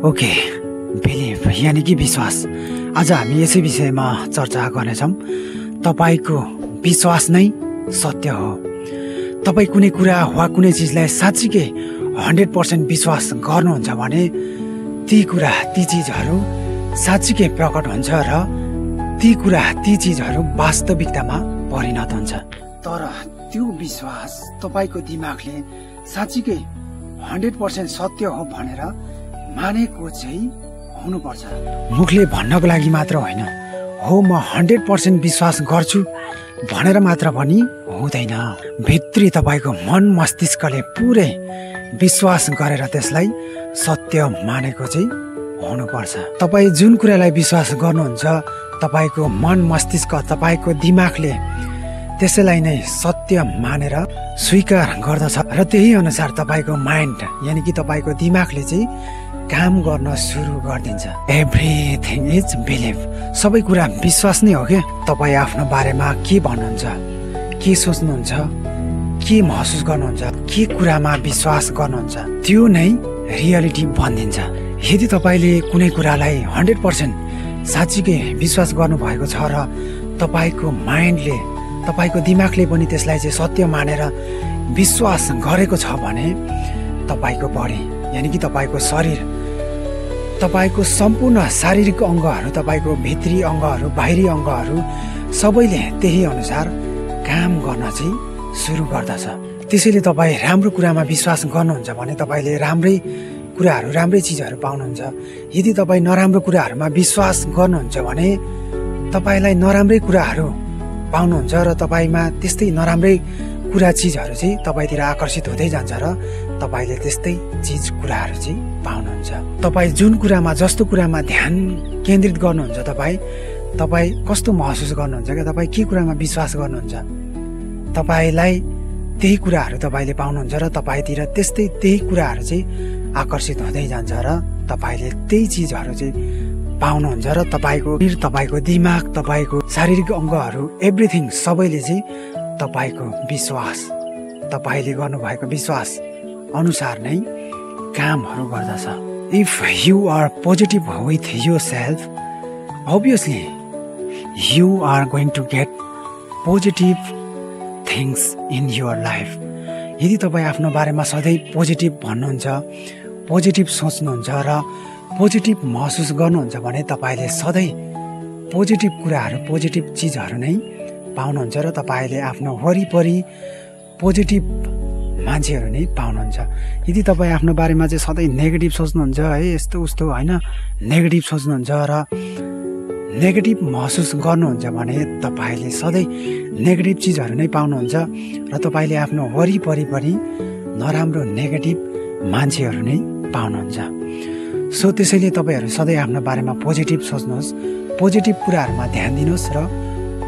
Okay, believe यानि कि विश्वास। आज हामी यसै विषयमा चर्चा गर्नेछौँ। तपाईको विश्वास नै सत्य हो। तपाईँ कुनै कुरा वा कुनै चिजलाई साँच्चीकै 100% विश्वास गर्नुहुन्छ भने ती कुरा ती चिजहरू साँच्चीकै प्रकट हुन्छ र ती कुरा ती चिजहरू वास्तविकतामा परिणत हुन्छ। तर त्यो विश्वास तपाईको दिमागले साँच्चीकै 100% सत्य हो भनेर मानेको चाहिँ हुनुपर्छ। मुखले भन्नको लागि मात्र होइन, हो म 100% विश्वास गर्छु भनेर मात्र पनि हुँदैन। भित्री तपाईको मन मस्तिष्कले पुरै विश्वास गरेर त्यसलाई सत्य मानेको चाहिँ हुनुपर्छ। तपाईँ जुन कुरालाई विश्वास गर्नुहुन्छ तपाईको मन मस्तिष्क तपाईको दिमागले त्यसैलाई नै सत्य मानेर स्वीकार गर्दछ र त्यही अनुसार तपाईको माइन्ड यानि कि तपाईको दिमागले चाहिँ काम गर्न सुरु गरिदिन्छ। Everything is believe. सबै कुरा विश्वास नै हो क्या। तपाईँ आफ्नो बारेमा के भन्नुहुन्छ, के सोच्नुहुन्छ, के महसुस गर्नुहुन्छ, के कुरामा विश्वास गर्नुहुन्छ त्यो नै रियालिटी बनिन्छ। यदि तपाईँले कुनै कुरालाई 100% साँच्चीकै विश्वास गर्नुभएको छ र तपाईँको माइन्डले तपाईँको दिमागले पनि त्यसलाई चाहिँ सत्य मानेर विश्वास गरेको छ भने तपाईँको बडी यानि कि तपाईँको शरीर, तपाईको सम्पूर्ण शारीरिक अङ्गहरू, तपाईको भित्री अङ्गहरू, बाहिरी अङ्गहरू सबैले त्यही अनुसार काम गर्न चाहिँ सुरु गर्दछ। त्यसैले तपाईँ राम्रो कुरामा विश्वास गर्नुहुन्छ भने तपाईँले राम्रै कुराहरू, राम्रै चिजहरू पाउनुहुन्छ। यदि तपाईँ नराम्रो कुराहरूमा विश्वास गर्नुहुन्छ भने तपाईँलाई नराम्रै कुराहरू पाउनुहुन्छ र तपाईँमा त्यस्तै नराम्रै कुरा चिजहरू चाहिँ तपाईँतिर आकर्षित हुँदै जान्छ र तपाईँले त्यस्तै चिज कुराहरू चाहिँ पाउनुहुन्छ। तपाईँ जुन कुरामा, जस्तो कुरामा ध्यान केन्द्रित गर्नुहुन्छ, तपाईँ कस्तो महसुस गर्नुहुन्छ क्या, तपाईँ के कुरामा विश्वास गर्नुहुन्छ तपाईँलाई त्यही कुराहरू तपाईँले पाउनुहुन्छ र तपाईँतिर त्यस्तै त्यही कुराहरू चाहिँ आकर्षित हुँदै जान्छ र तपाईँले त्यही चिजहरू चाहिँ पाउनुहुन्छ र तपाईँको दिमाग, तपाईँको शारीरिक अङ्गहरू, एभ्रिथिङ सबैले चाहिँ तपाईँको विश्वास, तपाईँले गर्नुभएको विश्वास अनुसार नै कामहरू गर्दछ। If you are positive with yourself, obviously you are going to get positive things in your life. यदि तपाईँ आफ्नो बारेमा सधैँ पोजिटिभ भन्नुहुन्छ, पोजिटिभ सोच्नुहुन्छ र पोजिटिभ महसुस गर्नुहुन्छ भने तपाईँले सधैँ पोजिटिभ कुराहरू, पोजिटिभ चिजहरू नै पाउनुहुन्छ र तपाईँले आफ्नो वरिपरि पोजिटिभ मान्छेहरू नै पाउनुहुन्छ। यदि तपाईँ आफ्नो बारेमा चाहिँ सधैँ नेगेटिभ सोच्नुहुन्छ, है यस्तो उस्तो होइन, नेगेटिभ सोच्नुहुन्छ र नेगेटिभ महसुस गर्नुहुन्छ भने तपाईँले सधैँ नेगेटिभ चिजहरू नै पाउनुहुन्छ र तपाईँले आफ्नो वरिपरि पनि नराम्रो नेगेटिभ मान्छेहरू नै पाउनुहुन्छ। सो त्यसैले तपाईँहरू सधैँ आफ्नो बारेमा पोजिटिभ सोच्नुहोस्, पोजिटिभ कुराहरूमा ध्यान दिनुहोस् र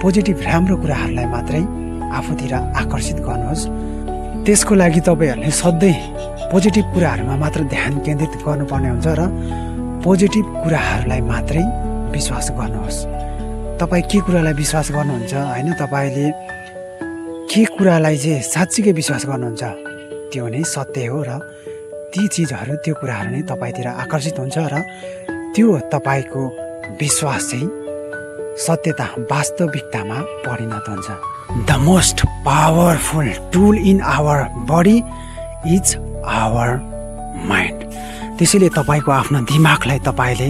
पोजिटिभ राम्रो कुराहरूलाई मात्रै आफूतिर आकर्षित गर्नुहोस्। त्यसको लागि तपाईँहरूले सधैँ पोजिटिभ कुराहरूमा मात्र ध्यान केन्द्रित गर्नुपर्ने हुन्छ र पोजिटिभ कुराहरूलाई मात्रै विश्वास गर्नुहोस्। तपाईँ के कुरालाई विश्वास गर्नुहुन्छ होइन, तपाईँले के कुरालाई चाहिँ साँच्चीकै विश्वास गर्नुहुन्छ त्यो नै सत्य हो र ती चिजहरू, त्यो कुराहरू नै तपाईँतिर आकर्षित हुन्छ र त्यो तपाईँको विश्वास चाहिँ सत्यता, वास्तविकतामा परिणत हुन्छ। The most powerful tool in our body is our mind. त्यसैले तपाईँको आफ्नो दिमागलाई तपाईँले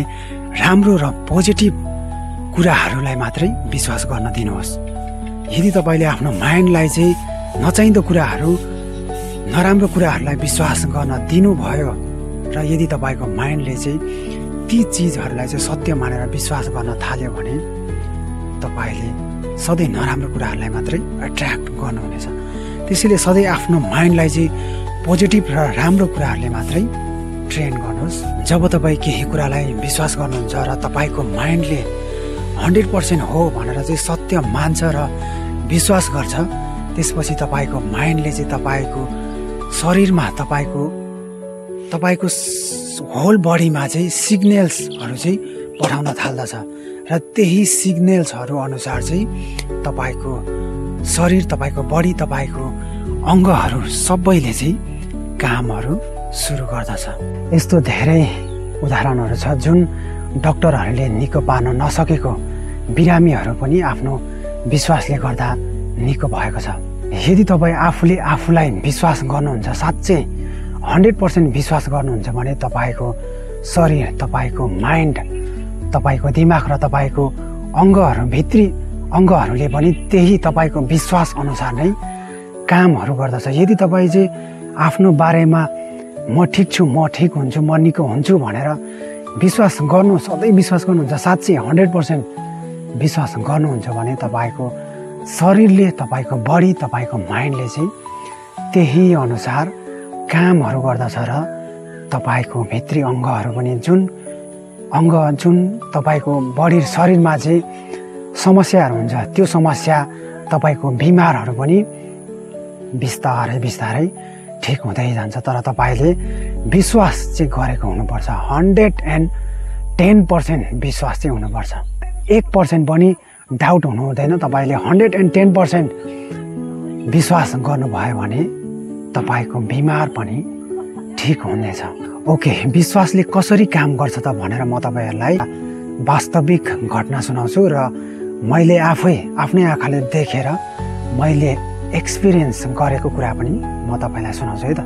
राम्रो र पोजिटिभ कुराहरूलाई मात्रै विश्वास गर्न दिनुहोस्। यदि तपाईँले आफ्नो माइन्डलाई चाहिँ नचाहिँदो कुराहरू, नराम्रो कुराहरूलाई विश्वास गर्न दिनुभयो र यदि तपाईँको माइन्डले चाहिँ ती चिजहरूलाई चाहिँ सत्य मानेर विश्वास गर्न थाल्यो भने तपाईँले सधैँ नराम्रो कुराहरूलाई मात्रै एट्र्याक्ट गर्नुहुनेछ। त्यसैले सधैँ आफ्नो माइन्डलाई चाहिँ पोजिटिभ र राम्रो कुराहरूले मात्रै ट्रेन गर्नुहोस्। जब तपाईँ केही कुरालाई विश्वास गर्नुहुन्छ र तपाईँको माइन्डले 100% हो भनेर चाहिँ सत्य मान्छ र विश्वास गर्छ, त्यसपछि तपाईँको माइन्डले चाहिँ तपाईँको शरीरमा, तपाईँको होल बडीमा चाहिँ सिग्नल्सहरू चाहिँ पठाउन थाल्दछ र त्यही सिग्नल्सहरू अनुसार चाहिँ तपाईँको शरीर, तपाईँको बडी, तपाईँको अङ्गहरू सबैले चाहिँ कामहरू सुरु गर्दछ। यस्तो धेरै उदाहरणहरू छ जुन डाक्टरहरूले निको पार्न नसकेको बिरामीहरू पनि आफ्नो विश्वासले गर्दा निको भएको छ। यदि तपाईँ आफूले आफूलाई विश्वास गर्नुहुन्छ, साँच्चै 100% विश्वास गर्नुहुन्छ भने तपाईँको शरीर, तपाईँको माइन्ड, तपाईँको दिमाग र तपाईँको अङ्गहरू, भित्री अङ्गहरूले पनि त्यही तपाईँको विश्वास अनुसार नै कामहरू गर्दछ। यदि तपाईँ चाहिँ आफ्नो बारेमा म ठिक छु, म ठिक हुन्छु, म निको हुन्छु भनेर विश्वास गर्नु, सधैँ विश्वास गर्नुहुन्छ, साँच्चै 100% विश्वास गर्नुहुन्छ भने तपाईँको शरीरले, तपाईँको बडी, तपाईँको माइन्डले चाहिँ त्यही अनुसार कामहरू गर्दछ र तपाईँको भित्री अङ्गहरू पनि जुन तपाईँको बडी शरीरमा चाहिँ समस्याहरू हुन्छ, त्यो समस्या तपाईँको बिमारहरू पनि बिस्तारै बिस्तारै ठिक हुँदै जान्छ। तर तपाईँले विश्वास चाहिँ गरेको हुनुपर्छ। 110% विश्वास चाहिँ हुनुपर्छ। 1% पनि डाउट हुनु हुँदैन। तपाईँले 110% विश्वास गर्नुभयो भने तपाईँको बिमार पनि ठिक हुनेछ। ओके, विश्वासले कसरी काम गर्छ त भनेर म तपाईँहरूलाई वास्तविक घटना सुनाउँछु र मैले आफ्नै आँखाले देखेर मैले एक्सपिरियन्स गरेको कुरा पनि म तपाईँलाई सुनाउँछु है त।